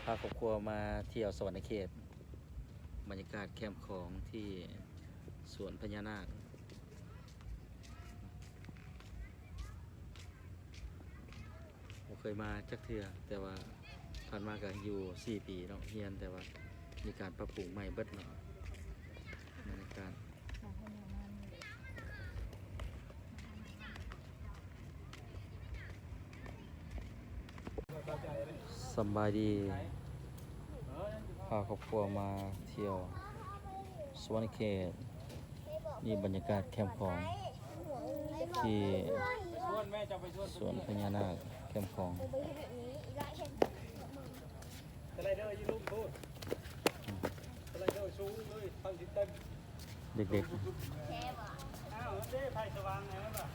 ພາຄອບຄົວມາທ່ຽວສະຫວັນນະເຂດ ບັນຍາກາດແຄມຂອງທີ່ສວນພະຍານາກ. ບໍ່ເຄີຍມາຈັກເທື່ອ ແຕ່ວ່າຜ່ານມາກໍຢູ່ສີ່ປີເນາະ ຮຽນ ແຕ່ວ່າມີການປັບປຸງໃໝ່ເບິດເນາະ ບັນຍາກາດ. ສຳບາຍດີ ພາຄອບຄົວມາທ່ຽວສະຫວັນນະເຂດ. ນີ້ບັນຍາກາດແຄມຂອງທີ່ສວນພະຍານາກແຄມຂອງ. ສະໄລເດີຢູ່ລຸ່ມພຸ້ນ ສະໄລເດີສູງເລີຍ ຕັ້ງທີ່ເຕັມ ເດັກໆ ອ້າວ ເດ້ ໄຟສະຫວ່າງແລ້ວວ່າ